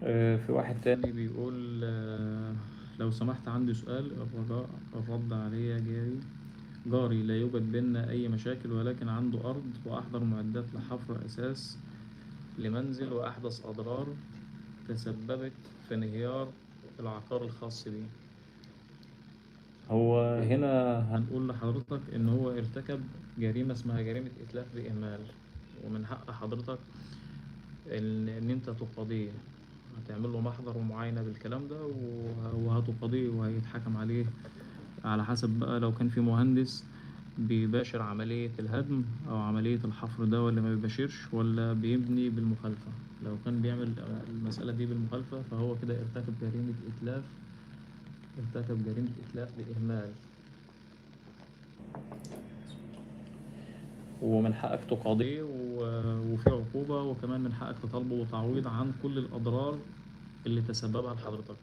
في واحد تاني بيقول لو سمحت عندي سؤال، الرجاء الرد عليه. جاري لا يوجد بيننا أي مشاكل، ولكن عنده أرض وأحضر معدات لحفر أساس لمنزل وأحدث أضرار تسببت في انهيار العقار الخاص بيه. هو هنا هنقول لحضرتك إن هو ارتكب جريمة اسمها جريمة إتلاف بإهمال، ومن حق حضرتك إن أنت تقاضيه، هتعمل له محضر ومعاينة بالكلام ده وهتقاضيه وهيتحكم عليه على حسب بقى لو كان في مهندس بيباشر عملية الهدم أو عملية الحفر ده ولا ما بيباشرش ولا بيبني بالمخالفة. لو كان بيعمل المسألة دي بالمخالفة فهو كده ارتكب جريمة إتلاف، ارتكب جريمة إتلاف بإهمال، ومن حقك تقاضيه وفي عقوبة، وكمان من حقك تطالبه بتعويض عن كل الأضرار اللي تسببها لحضرتك.